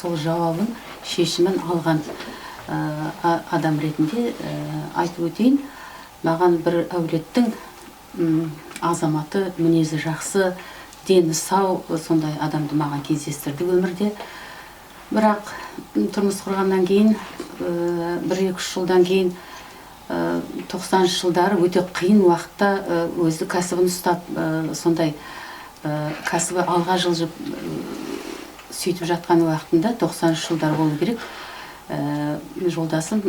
Сол жауабын, шешімін алған адам ретінде айтып өтейін. Маған бір әулеттің азаматы, мінезі жақсы, дені сау, сондай адамды маған кездестірді өмірде. Бірақ тұрмыс құрғаннан кейін, 1-2-3 жылдан кейін, 90-шы жылдары өте қиын уақытта, өзі кәсібін ұстап, сондай кәсібі алға жылжып, сөйтіп жатқан уақытында, 90-шы жылдар болу керек, жолдасым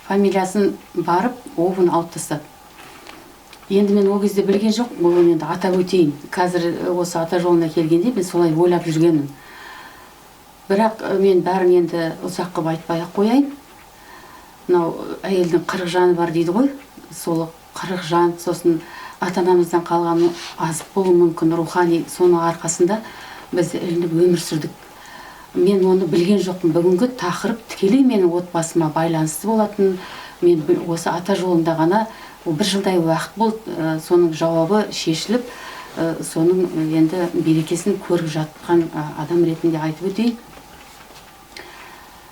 фамилиясын барып обын алып тастады. Енді мен ол кезде білген жоқпын, оны енді атап өтейін. Қазір осы ата жолына келгенде мен солай ойлап жүргенмін. Бірақ мен бәрін енді ұзақ қылып айтпай ақ қояйын. Мынау әйелдің 40 жаны бар дейді ғой, сол 40 жан, сосын ата анамыздан қалған азық болуы мүмкін рухани, соның арқасында біз ілініп өмір сүрдік. Мен оны білген жоқпын. Бүгінгі тақырып тікелей менің отбасыма байланысты болатын. Мен осы ата жолында ғана ол бір жылдай уақыт болды, соның жауабы шешіліп, соның енді берекесін көріп жатқан адам ретінде айтып өтейін.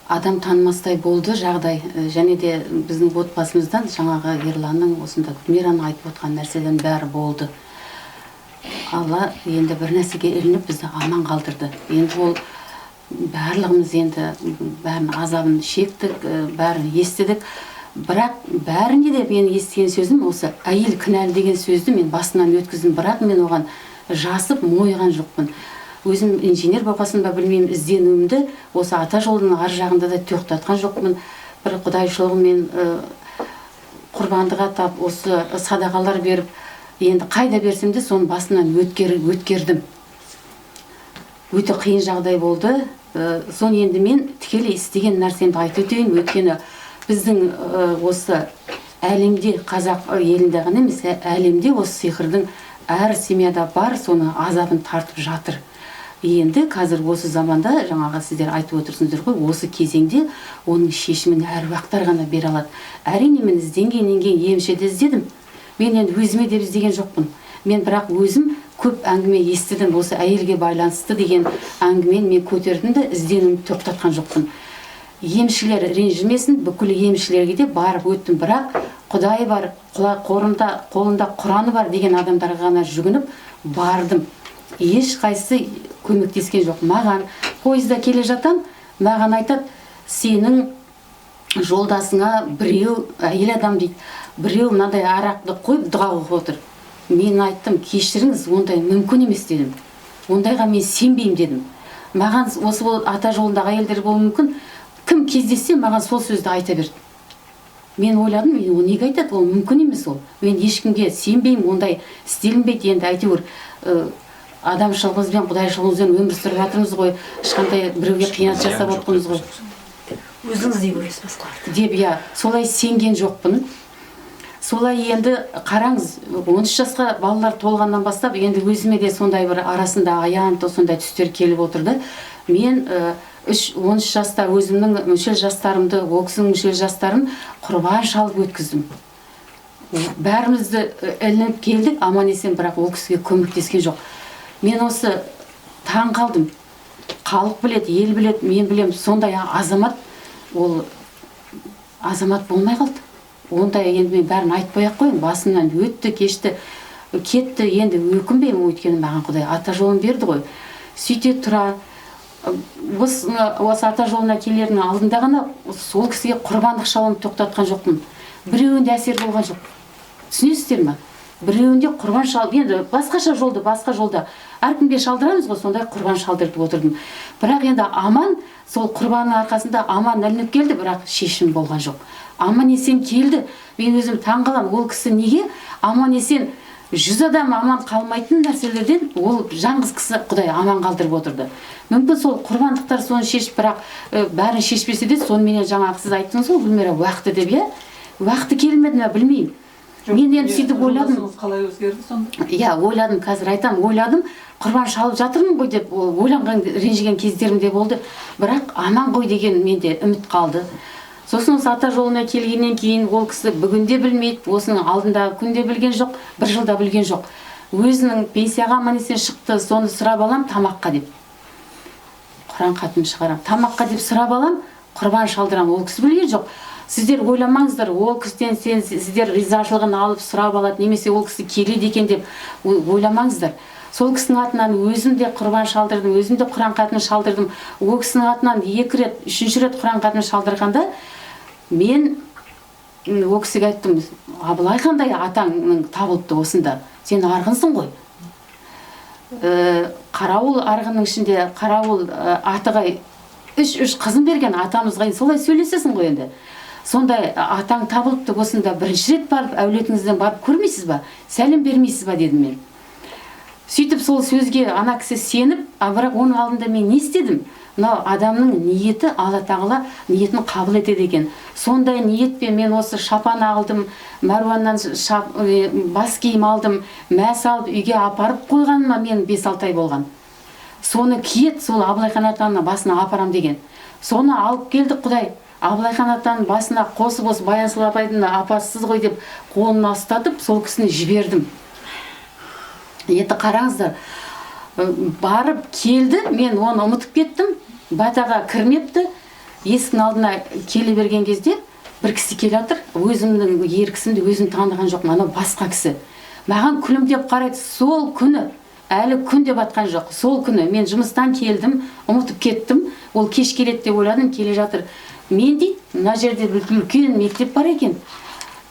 Адам танымастай болды жағдай. Және де біздің отбасымыздан жаңағы Ерланның, осында Гүлмираның айтып отқан нәрселердің бәрі болды. Алла енді бір нәрсеге ілініп бізді аман қалдырды. Енді ол барлығымыз енді бәрін азабын шектік, бәрін естідік. Бірақ бәріне де менің естіген сөзім осы әйел кінәлі деген сөзді мен басымнан өткіздім. Бірақ мен оған жасып мойыған жоқпын. Өзім инженер болғасын ба, білмеймін, ізденуімді осы ата жолының ар жағында да тоқтатқан жоқпын. Бір құдайшылығыммен, құрбандық атап, осы садақалар беріп, енді қайда берсем де соның басынан өткердім. Өте қиын жағдай болды. Соны енді мен тікелей істеген нәрсемді айтып өтейін. Өйткені біздің осы әлемде, қазақ елінде ғана емес, әлемде осы сиқырдың әр семьяда бар, соның азабын тартып жатыр. Енді қазір осы заманда жаңағы сіздер айтып отырсыңыздар ғой, осы кезеңде оның шешімін әруақтар ғана бере алады. Әрине, мен ізденгеннен кейін емші де іздедім. Мен енді өзіме деп іздеген жоқпын мен, бірақ өзім көп әңгіме естідім осы әйелге байланысты деген әңгімені мен көтердім де, ізденуімді тоқтатқан жоқпын. Емшілер ренжімесін, бүкіл емшілерге де барып өттім. Бірақ құдай бар, қолында құраны бар деген адамдарға ғана жүгініп бардым. Ешқайсысы көмектескен жоқ маған. Пойызда келе жатам, маған айтады: «Сенің жолдасыңа біреу, әйел адам дейді, біреу мынандай арақты қойып, дұға оқып отыр». Мен айттым: «Кешіріңіз, ондай мүмкін емес», – дедім. «Ондайға мен сенбеймін», – дедім. Маған осы ата жолындағы әйелдер болуы мүмкін, кім кездессе, маған сол сөзді айта берді. Мен ойладым, мен, ол неге айтады, ол мүмкін емес ол, мен ешкімге сенбеймін, ондай істелінбейді. Енді әйтеуір адамшылығымызбен, құдайшылығымызбен өмір сүріп жатырмыз ғой, ешқандай біреуге қиянат жасап отырмыз ғой. Өзіңіз де көресіз басқаларды. Деп, иә, солай сенген жоқпын. Солай енді қараңыз, 13 жасқа балалар толғаннан бастап енді өзіме де сондай бір арасында аян, сондай түстер келіп отырды. Мен 13 жаста өзімнің мүшел жастарымды, ол кісінің мүшел жастарын құрбан шалып өткіздім. Бәрімізді ілініп келдік аман есен, бірақ ол кісіге көмектескен жоқ. Мен осы таң қалдым. Халық біледі, ел біледі, мен білемін, сондай азамат, ол азамат болмай қалды. Ондай енді мен бәрін айтпай ақ қояйын, басымнан өтті, кешті, кетті. Енді өкінбеймін, өйткені маған Құдай ата жолын берді ғой. Сөйте тұра осы ата жолына келердің алдында ғана сол кісіге құрбандық шалуымды тоқтатқан жоқпын. Біреуінде әсер болған жоқ, түсінесіздер ме? Біреуінде құрбан шал, енді басқаша жолды, басқа жолда әркімге шалдырамыз ғой, сондай құрбан шалдыртып отырдым. Бірақ енді аман, сол құрбанның арқасында аман ілініп келді, бірақ шешім болған жоқ. Аман есен келді. Мен өзім таң қаламын, ол кісі неге аман есен, 100 адам аман қалмайтын нәрселерден ол жалғыз кісі Құдай аман қалдырып отырды. Мүмкін, сол құрбандықтар соны шешіп, бірақ бәрін шешпесе де, соныменен жаңағы сіз айттыңыз ғой, Гүлмира, уақыты деп, иә, уақыты келмеді ме, білмеймін. Мен енді сөйтіп ойладым. Жолдасыңыз қалай өзгерді сонда? Иә, ойладым, қазір айтамын. Ойладым, құрбан шалып жатырмын ғой деп, ол ойланған, ренжіген кездерім де болды. Бірақ аман ғой деген менде үміт қалды. Сосын осы ата жолына келгеннен кейін ол кісі бүгін де білмейді, осының алдындағы күнде білген жоқ, бір жылда білген жоқ. Өзінің пенсияға аман есен шықты, соны сұрап алам тамаққа деп. Құран хатым шығарамын. Тамаққа деп сұрап алам, құрбан шалдырамын. Ол кісі білген жоқ. Сіздер ойламаңыздар, ол кісіден сіздер ризашылығын алып сұрап алады, немесе ол кісі келеді екен деп ойламаңыздар. Сол кісінің атынан өзім де құрбан шалдырдым, өзім де Құран хатын шалдырдым. Ол кісінің атынан 2 рет, 3-ші рет Құран хатын шалдырғанда мен ол кісіге айттым: Абылай қандай атаңның табылыпты осында, сен арғынсың ғой. Қарауыл арғынның ішінде қарауыл атығай үш қызын берген атамызға енді солай сөйлесесің ғой енді. Сондай атаң табылыпты осында, бірінші рет барып әулетіңізден барып көрмейсіз ба, сәлем бермейсіз ба дедім мен. Сөйтіп сол сөзге ана кісі сеніп, а бірақ оның алдында мен не істедім? Мынау адамның ниеті, Алла тағала ниетін қабыл етеді екен. Сондай ниетпен мен осы шапан алдым, Мәруаннан бас киім алдым, мәс алып үйге апарып қойғаныма мен 5-6 ай болған. Соны киет, сол Абылайхан атаның басына апарам деген. Соны алып келдік Құдай. Абылайхан атаның басына қосып, осы Баян Сұлу апайдың апасысыз ғой деп қолына ұстатып, сол кісіні жібердім. Енді қараңыздар, барып келді, мен оны ұмытып кеттім, батаға кірмепті. Есіктің алдына келе берген кезде бір кісі келе жатыр, өзімнің ер кісімді өзім таныған жоқпын, анау басқа кісі. Маған күлімдеп қарайды. Сол күні, әлі күн деп атқан жоқ, сол күні мен жұмыстан келдім, ұмытып кеттім, ол кеш келеді деп ойладым, келе жатыр. Мен дейді, мына жерде бір үлкен мектеп бар екен,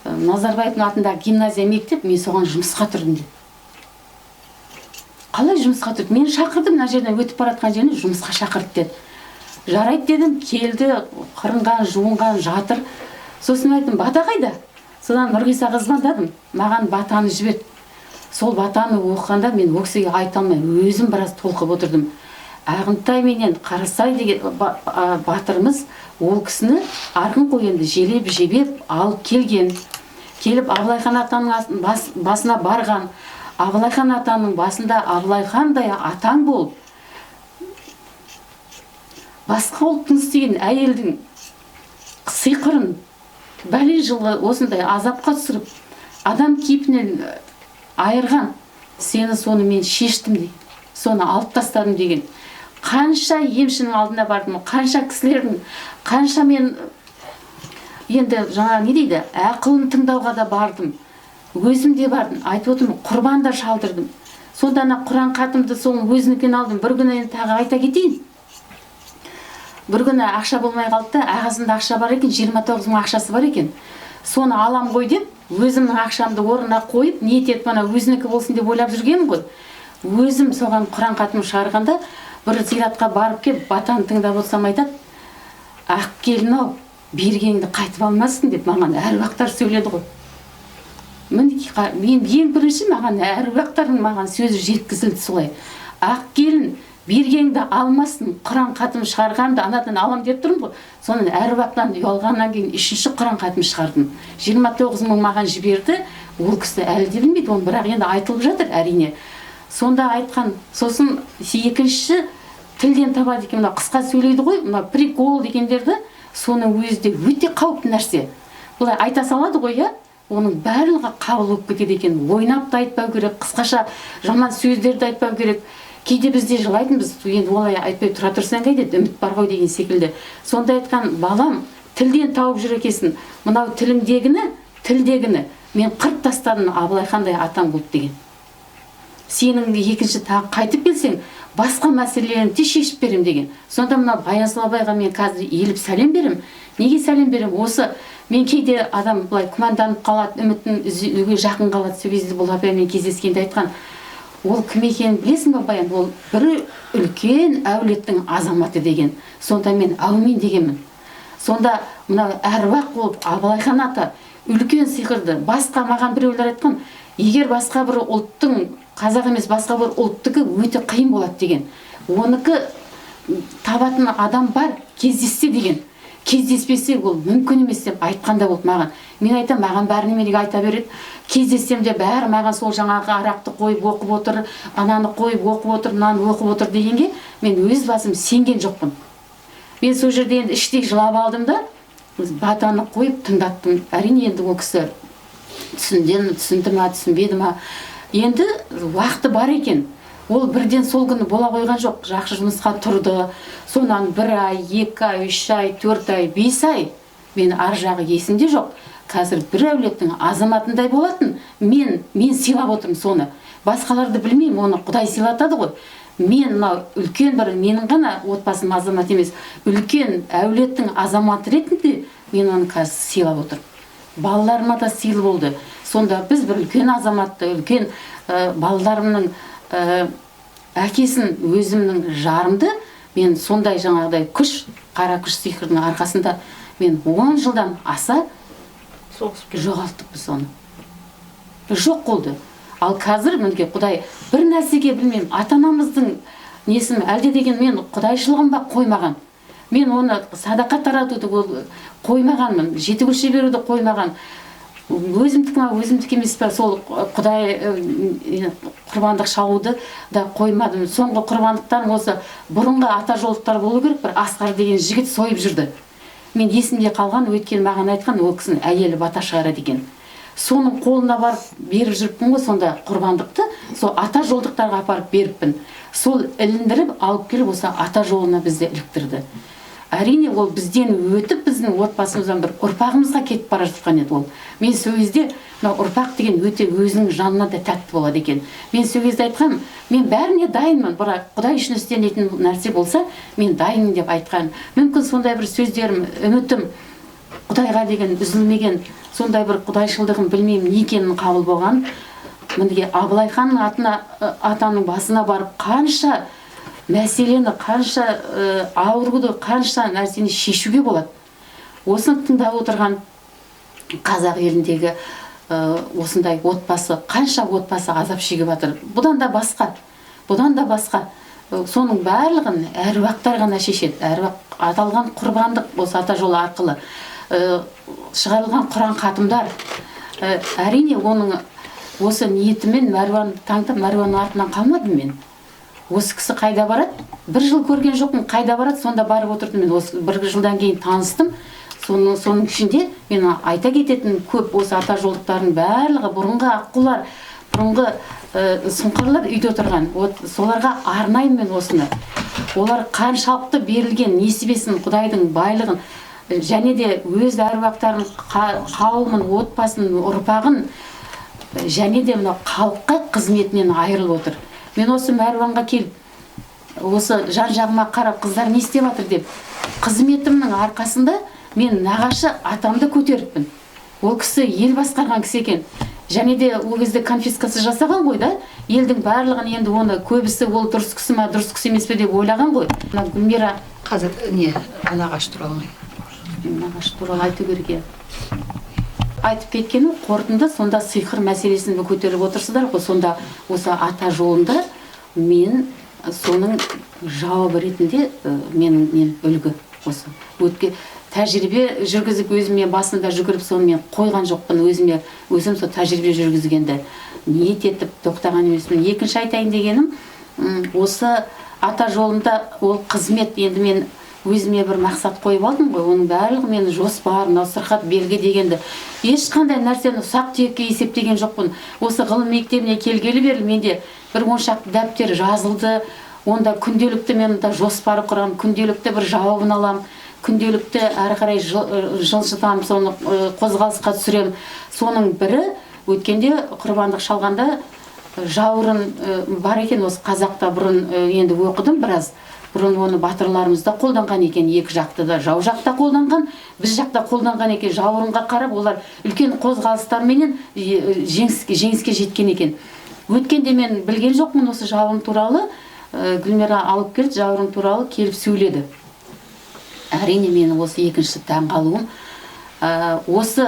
Назарбаевтың атындағы гимназия мектеп, мен соған жұмысқа тұрдым деді. Қалай жұмысқа тұрды? Мені шақырды, мына жерден өтіп бара жатқан жеріне жұмысқа шақырды деді. Жарайды дедім, келді, қырынған, жуынған жатыр. Сосын айттым: бата қайда? Содан Нұрғисаға звондадым, маған батаны жіберді. Сол батаны оқығанда мен ол кісіге айта алмай, өзім біраз толқып отырдым. Ағынтай менен Қарасай деген батырымыз ол кісіні арғын қой енді желеп жебеп алып келген. Келіп Абылайхан атаның басына барған. Абылайхан атаның басында Абылайхандай атаң болып, басқа ұлттың істеген әйелдің сиқырын бәлен жылғы осындай азапқа түсіріп, адам кейпінен айырған сені, соны мен шештім деген, соны алып тастадым деген. Қанша емшінің алдына бардым, қанша кісілердің, қанша мен енді жаңа не дейді, ақылын тыңдауға да бардым, өзім де бардым, айтып отырмын, құрбан да шалдырдым. Сонда ана Құран хатымды соның өзінікін алдым. Бір күні енді тағы айта кетейін, бір күні ақша болмай қалды да, ағасында ақша бар екен, 29 мың ақшасы бар екен. Соны алам ғой деп өзімнің ақшамды орнына қойып, ниет етіп, ана өзінікі болсын деп ойлап жүргенмін ғой. Өзім соған Құран хатым шығарғанда бір зиратқа барып келіп, батаны тыңдап отырсам, айтады: ақ келін ау, бергеніңді қайтып алмассың деп маған әруақтар сөйледі ғой. Мінекей, мен ең бірінші маған әруақтардың маған сөзі жеткізілді солай: ақ келін, бергеніңді алмасын. Құран хатым шығарғанды анадан алам деп тұрмын ғой. Соны әруақтан ұялғаннан кейін үшінші Құран хатым шығардым. 29 мың маған жіберді. Ол кісі әлі де білмейді оны, бірақ енді айтылып жатыр, әрине. Сонда айтқан. Сосын екінші тілден табады екен, мынау қысқа сөйлейді ғой, мына прикол дегендерді. Соның өзі де өте қауіпті нәрсе, былай айта салады ғой, иә, оның барлығы қабыл болып кетеді екен. Ойнап та айтпау керек, қысқаша жаман сөздерді айтпау керек. Кейде бізде жылайтынбыз енді, олай айтпай тұра тұрсаң қайтеді, үміт бар ғой деген секілді. Сонда айтқан: балам, тілден тауып жүр екенсің, мынау тіліңдегіні, тілдегіні мен қырып тастадым, Абылайхандай атаң болды деген. Сенің екінші тағы қайтып келсең, басқа мәселелеріңді де шешіп беремін деген. Сонда мына Баян Сұлу мен қазір иіліп сәлем беремін. Неге сәлем беремін? Осы мен кейде адам былай күмәнданып қалады, үмітін үзуге жақын қалады. Сол кезде бұл апаймен кездескенде айтқан: ол кім екенін білесің ба, Баян? Ол бір үлкен әулеттің азаматы деген. Сонда мен әумин дегенмін. Сонда мына әруақ болып Абылайхан ата үлкен сиқырды басқа, маған біреулер айтқан, егер басқа бір ұлттың, қазақ емес, басқа бір ұлттікі өте қиын болады деген, оныкі табатын адам бар кездессе деген, кездеспесе ол мүмкін емес деп айтқан да болды маған. Мен айтамын, маған бәрі неменеге айта береді, кездессем де бәрі маған сол жаңағы арақты қойып оқып отыр, ананы қойып оқып отыр, мынаны оқып отыр дегенге мен өз басым сенген жоқпын. Мен сол жерде енді іштей жылап алдым да, батаны қойып тыңдаттым. Әрине, енді ол кісі түсінді, түсінді ма, түсінбеді ма, енді уақыты бар екен. Ол бірден сол күні бола қойған жоқ, жақсы жұмысқа тұрды. Сонан 1 ай, 2 ай, 3 ай, 4 ай, 5 ай, мен ар жағы есімде жоқ. Қазір бір әулеттің азаматындай болатын, мен сыйлап отырмын соны. Басқаларды білмеймін, оны Құдай сыйлатады ғой. Мен мынау үлкен бір, менің ғана отбасым азамат емес, үлкен әулеттің азаматы ретінде мен оны қазір сыйлап отырмын. Балаларыма да сыйлы болды. Сонда біз бір үлкен азаматты, үлкен балаларымның әкесін, өзімнің жарымды, мен сондай жаңағыдай күш, қара күш сиқырдың арқасында мен 10 жылдан аса жоғалттық біз оны. Жоқ болды. Ал қазір мінекей Құдай бір нәрсеге білмеймін, ата-анамыздың несін әлде деген мен құдайшылығым ба қоймаған. Мен оны садақа таратуды ол қоймағанмын, жеті көше беруді қоймаған. Өзімдікі ма, өзімдікі емес па, сол Құдай құрбандық шалуды да қоймадым. Соңғы құрбандықтарым осы бұрынғы ата жолдықтар болу керек, бір Асқар деген жігіт сойып жүрді. Мен есімде қалған, өйткені маған айтқан, ол кісінің әйелі бата шығарады екен. Соның қолына барып беріп жүріппін ғой сонда құрбандықты, сол ата жолдықтарға апарып беріппін. Сол іліндіріп алып келіп осы ата жолына бізді іліктірді. Әрине ол бізден өтіп, біздің отбасымыздан бір ұрпағымызға кетіп бара жатқан еді ол. Мен сол кезде мынау ұрпақ деген өте өзінің жанына да тәтті болады екен. Мен сол кезде айтқам, мен бәріне дайынмын, бірақ Құдай үшін істелетін нәрсе болса, мен дайынмын деп айтқан. Мүмкін сондай бір сөздерім, үмітім Құдайға деген үзілмеген, сондай бір құдайшылдығым білмеймін не екенін қабыл болған. Мінекей Абылай ханның атына, атаның басына барып қанша мәселені, қанша ауруды, қанша нәрсені шешуге болады. Осыны тыңдап отырған қазақ еліндегі осындай отбасы, қанша отбасы азап шегіп жатыр. Бұдан да басқа, бұдан да басқа. Соның барлығын әруақтар ғана шешеді. Әруақ аталған құрбандық осы ата жолы арқылы шығарылған Құран хатымдар. Әрине оның осы ниетімен Мәруан таңдап, Мәруанның артынан қалмадым мен. Осы кісі қайда барады? Бір жыл көрген жоқпын, қайда барады, сонда барып отырдым мен. Осы бір жылдан кейін таныстым. Соның ішінде мен айта кететін көп осы ата жолдықтардың барлығы бұрынғы аққулар, бұрынғы сұңқарлар үйде отырған. Вот соларға арнаймын мен осыны. Олар қаншалықты берілген несібесін, Құдайдың байлығын, және де өз әруақтарын, қауымын, отбасын, ұрпағын, және де мынау халыққа қызметінен айырылып отыр. Мен осы Мәруанға келіп, осы жан-жағыма қарап, қыздар не істеп жатыр деп, қызметімнің арқасында мен нағашы атамды көтеріппін. Ол кісі ел басқарған кісі екен. Және де ол кезде конфискация жасаған ғой да, елдің барлығын енді оны көбісі ол дұрыс кісі ма, дұрыс кісі емес пе деп ойлаған ғой. Мына Гүлмира Қазір не, нағашы туралы. Нағашы туралы айту керек, иә. Айтып кеткенім қорытынды, сонда сиқыр мәселесін көтеріп отырсыздар ғой, сонда осы ата жолында мен соның жауабы ретінде менің мен үлгі осы. Өтке тәжірибе жүргізіп, өзіме басында жүгіріп, соны мен қойған жоқпын, өзіме өзім сол тәжірибе жүргізгенді ниет етіп тоқтаған емеспін. Екінші айтайын дегенім, осы ата жолында ол қызмет, енді мен өзіме бір мақсат қойып алдым ғой, оның барлығы менің жоспар, мынау сырқат белгі дегенді ешқандай нәрсені ұсақ түйекке есептеген жоқпын. Осы ғылым мектебіне келгелі бері менде бір 10 шақты дәптер жазылды. Онда күнделікті мен да жоспар құрамын, күнделікті бір жауабын аламын, күнделікті әрі қарай жылжытамын, соны қозғалысқа түсіремін. Соның бірі өткенде құрбандық шалғанда жауырын бар екен осы қазақта бұрын, енді оқыдым біраз. Бұрын оны батырларымыз да қолданған екен, екі жақты да, жау жақта қолданған, біз жақта қолданған екен. Жауырынға қарап олар үлкен қозғалыстарменен жеңіске жеткен екен. Өткенде мен білген жоқпын осы жауырын туралы. Гүлмира алып келді, жауырын туралы келіп сөйледі. Әрине менің осы екінші таңғалуым, осы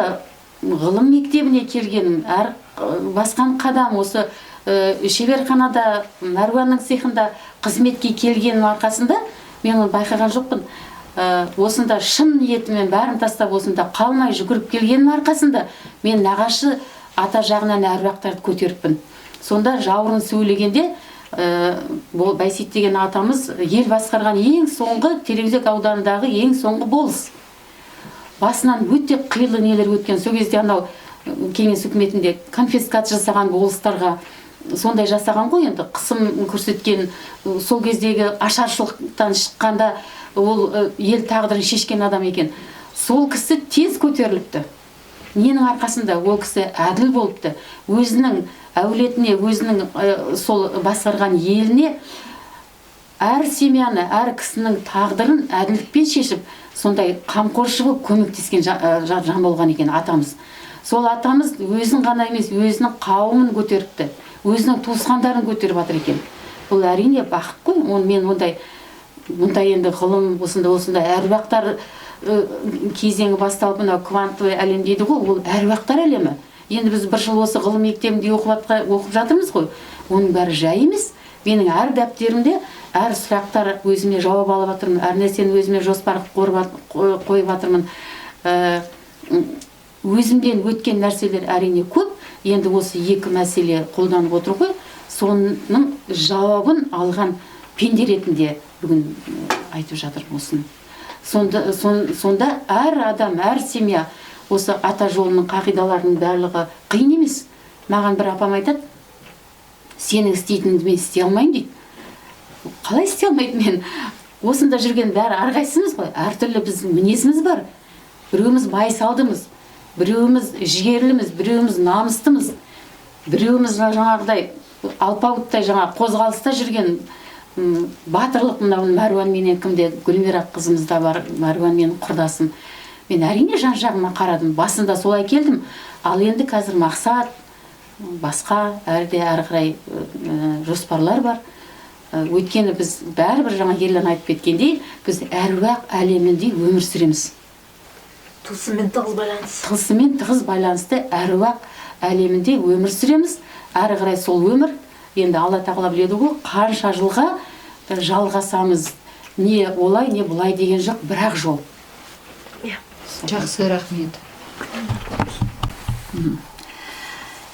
ғылым мектебіне келгенім, әр басқан қадам осы шеберханада, Мәруанның цехында қызметке келгенім арқасында мен оны байқаған жоқпын. Осында шын ниетіммен бәрін тастап, осында қалмай жүгіріп келгенім арқасында мен нағашы ата жағынан әруақтарды көтеріппін. Сонда жауырын сөйлегенде, бұл Байсейіт деген атамыз ел басқарған ең соңғы Тереңөзек ауданындағы ең соңғы болыс. Басынан өте қилы нелер өткен. Сол кезде анау кеңес үкіметінде конфискация жасаған болыстарға сондай жасаған ғой енді, қысым көрсеткен, сол кездегі ашаршылықтан шыққанда ол ел тағдырын шешкен адам екен. Сол кісі тез көтеріліпті. Ненің арқасында? Ол кісі әділ болыпты. Өзінің әулетіне, өзінің сол басқарған еліне әр семьяны, әр кісінің тағдырын әділдікпен шешіп, сондай қамқоршы болып көмектескен жан болған екен атамыз. Сол атамыз өзін ғана емес, өзінің қауымын көтеріпті, өзінің туысқандарын көтеріп жатыр екен. Бұл әрине бақыт қой. Оны мен ондай, мұндай енді ғылым, осындай әруақтар кезеңі басталып, мынау квантовый әлем дейді ғой, ол әруақтар әлемі. Енді біз бір жыл осы ғылым мектебінде оқып жатырмыз ғой, оның бәрі жай емес. Менің әр дәптерімде әр сұрақтар өзіме жауап алып жатырмын, әр нәрсені өзіме жоспар қойып жатырмын. Өзімден өткен нәрселер әрине көп. Енді осы екі мәселе қолданып отыр ғой, соның жауабын алған пенде ретінде бүгін айтып жатырмын осыны. Сонда әр адам, әр семья осы ата жолының қағидаларының барлығы қиын емес. Маған бір апам айтады, сенің істейтініңді мен істей алмаймын дейді. Қалай істей алмайды мен? Осында жүрген бәрі әрқайсымыз ғой, әртүрлі біздің мінезіміз бар. Біреуіміз байсалдымыз, біреуіміз жігерліміз, біреуіміз намыстымыз, біреуіміз жаңағыдай алпауыттай жаңа қозғалыста жүрген батырлық. Мынау Мәруан менен кімде, Гүлмира қызымыз да бар, Мәруан менің құрдасым. Мен әрине жан жағыма қарадым, басында солай келдім. Ал енді қазір мақсат басқа, әрі де әрі қарай жоспарлар бар. Өйткені біз бәрібір жаңа Ерлан айтып кеткендей, біз әруақ әлемінде өмір сүреміз. Тылсыммен тығыз байланыс. Тылсыммен тығыз байланысты әруақ әлемінде өмір сүреміз. Әрі қарай сол өмір, енді Алла тағала біледі ғой, қанша жылға жалғасамыз. Не олай, не бұлай деген жоқ, бірақ жол. Жақсы, рахмет.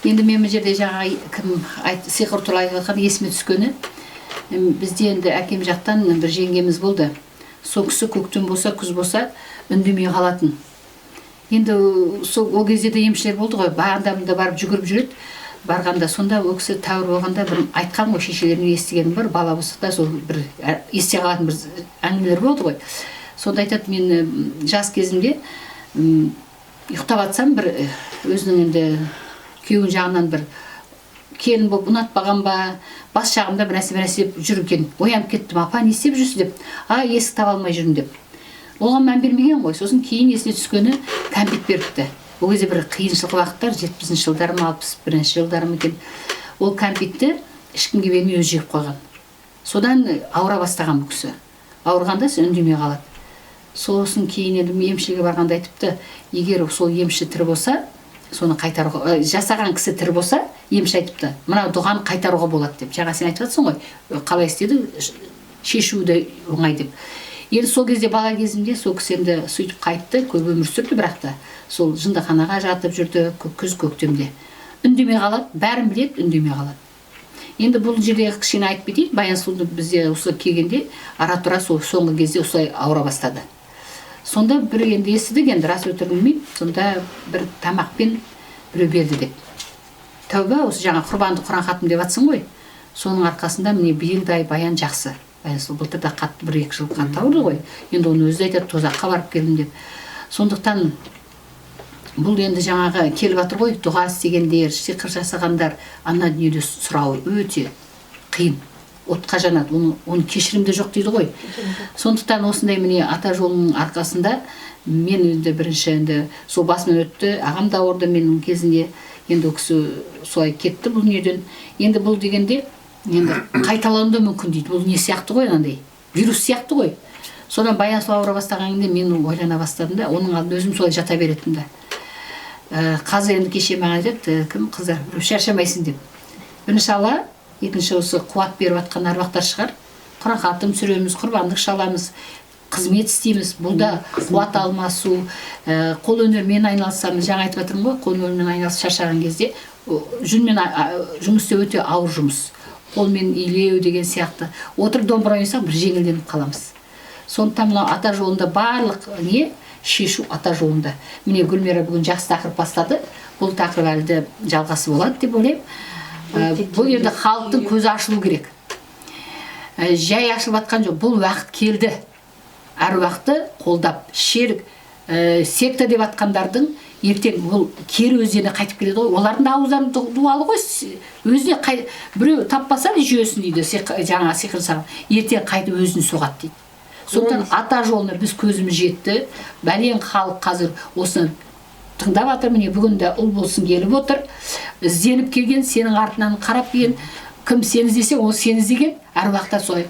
Енді мен бұл жерде жаңа кім сиқыр туралы айтып жатқан есіме түскені, бізде енді әкем жақтан бір жеңгеміз болды. Сол кісі көктем болса, күз болса үндемей қалатын. Енді сол ол кезде де емшілер болды ғой, бағанда барып жүгіріп жүреді. Барғанда сонда ол кісі тәуір болғанда бір айтқан ғой, шешелерінен естігенім бар, бала болсақ та сол бір есте қалатын бір әңгімелер болды ғой. Сонда айтады, мен жас кезімде, ұйықтап жатсам бір өзінің енді күйеуінің жағынан бір келін болып ұнатпаған ба, бас жағымда бір нәрсе, бір нәрсе деп жүр екен. Оянып кеттім, апа не істеп жүрсіз деп, а есік таба алмай жүрмін деп. Оған мән бермеген ғой. Сосын кейін есіне түскені кәмпит беріпті. Ол кезде бір қиыншылық уақыттар, жетпісінші жылдар ма, алпыс бірінші жылдар ма екен. Ол кәмпитті ешкімге бермей өзі жеп қойған. Содан ауыра бастаған бұл кісі. Ауырғанда үндемей қалады. Сосын кейін енді емшіге барғанда айтыпты, егер сол емші тірі болса, соны қайтаруға, жасаған кісі тірі болса, емші айтыпты, мына дұғаны қайтаруға болады деп. Жаңа сен айтып жатсың ғой, қалай істеді, шешуді оңай деп. Енді сол кезде бала кезімде сол кісі енді сөйтіп қайтты, көп өмір сүрді, бірақ та сол жындыханаға жатып жүрді, күз көктемде. Үндемей қалады, бәрін біледі, үндемей қалады. Енді бұл жерде кішкене айтып кетейін, Баян сұлуды бізде осы келгенде ара-тұра сол соңғы кезде осылай ауыра бастады. Сонда бір енді естідік, енді рас өтірік білмеймін, сонда бір тамақпен біреу берді деп. Тәуба, осы жаңа құрбандық Құран хатым деп жатсың ғой. Соның арқасында міне биылдай Баян жақсы. Баян сұлу былтыр да қатты бір екі жыл қатты ауырды ғой. Енді оны өзі де айтады, тозаққа барып келдім деп. Сондықтан бұл енді жаңағы келіп жатыр ғой, дұға істегендер, сиқыр жасағандар ана дүниеде сұрауы өте қиын. Отқа жанады, оның кешірімі де жоқ дейді ғой. Сондықтан осындай міне ата жолының арқасында мен енді бірінші енді сол басымнан өтті, ағам да ауырды менің кезінде, енді ол кісі солай кетті бұл дүниеден. Енді бұл дегенде енді қайталануы да мүмкін дейді. Бұл не сияқты ғой, анандай вирус сияқты ғой. Содан Баян сұлу ауыра бастаған кезде мен ойлана бастадым да, оның алдында өзім солай жата беретінмін да. Қазір енді кеше маған айтады, кім қыздар, біреу шаршамайсың деп. Бірінші Алла, екінші осы қуат беріп жатқан әруақтар шығар. Құран хатым түсіреміз, құрбандық шаламыз, қызмет істейміз. Бұл да қуат алмасу, қолөнермен айналысамыз. Жаңа айтып жатырмын ғой, қолөнермен айналысып шаршаған кезде, жүнмен жұмыс істеу өте ауыр жұмыс. Қолмен илеу деген сияқты. Отырып домбыра ойнасақ бір жеңілденіп қаламыз. Сондықтан мынау ата жолында барлық не шешу ата жолында. Міне Гүлмира бүгін жақсы тақырып бастады. Бұл тақырып әлі де жалғасы болады деп ойлаймын. Бұл енді халықтың көзі ашылу керек. Жай ашылып жатқан жоқ, бұл уақыт келді. Әруақты қолдап, шерік, секта деп атқандардың ертең бұл кері өздеріне қайтып келеді ғой. Олардың да ауыздары дуалы ғой. Өзіне біреу таппаса жүйесін дейді, жаңа сиқыр жасаған, ертең қайтып өзін соғады дейді. Сондықтан ата жолына біз көзіміз жетті. Бәлен халық қазір осыны тыңдап жатыр. Міне, бүгін де ұл болсын келіп отыр. Ізденіп келген, сенің артынан қарап келген, кім сені іздесе, ол сені іздеген, әруақтар солай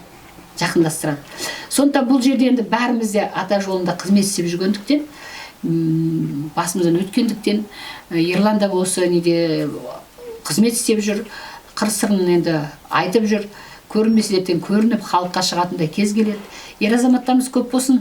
жақындастырады. Сондықтан бұл жерде енді бәріміз де ата жолында қызмет істеп жүргендіктен, басымыздан өткендіктен, Ерлан да осы неде қызмет істеп жүр, қыр сырын енді айтып жүр. Көрінбесе ертең көрініп халыққа шығатындай кез келеді. Ер азаматтарымыз көп болсын.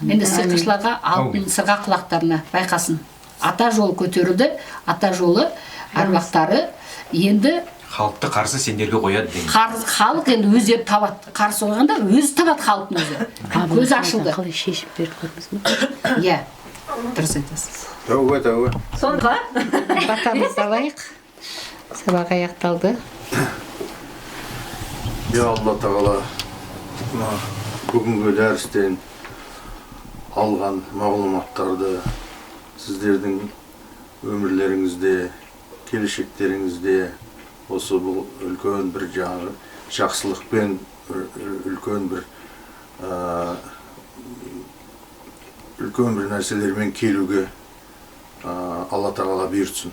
Енді сиқыршыларға алтын сырға құлақтарына байқасын. Ата жолы көтерілді, ата жолы әруақтары енді халықты қарсы сендерге қояды деген. Халық енді өздері табады. Қарсы қойғанда өзі табады, халықтың өзі. Көзі ашылды. Қалай шешіп берді, көрдіңіз бе? Иә, дұрыс айтасыз. Тәуба, тәуба. Сонда Батамызды алайық. Сабақ аяқталды. Я Алла Тағала, мына бүгінгі дәрістен алған мағлұматтарды сіздердің өмірлеріңізде, келешектеріңізде осы бұл үлкен бір жаңағы жақсылықпен үлкен бір үлкен бір нәрселермен келуге Алла Тағала бұйыртсын.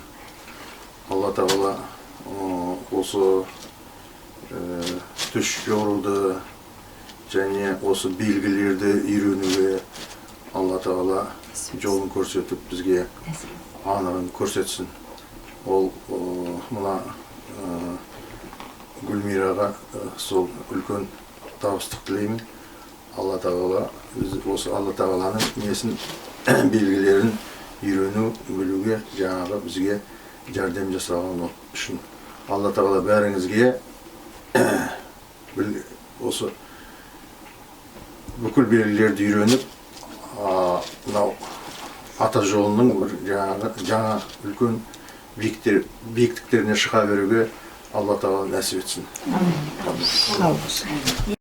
Алла Тағала осы түс жоруды және осы белгілерді үйренуге Алла Тағала жолын көрсетіп, бізге анығын көрсетсін. Ол мына Гүлмираға сол үлкен табыстық тілеймін. Алла Тағала біз осы Алла Тағаланың несін, белгілерін үйрену, білуге жаңағы бізге жәрдем жасаған үшін Алла Тағала бәріңізге осы бүкіл белгілерді үйреніп, мынау ата жолының бір жаңағы жаңа үлкен биіктіктеріне шыға беруге Алла Тағала нәсіп етсін. Сау болсын.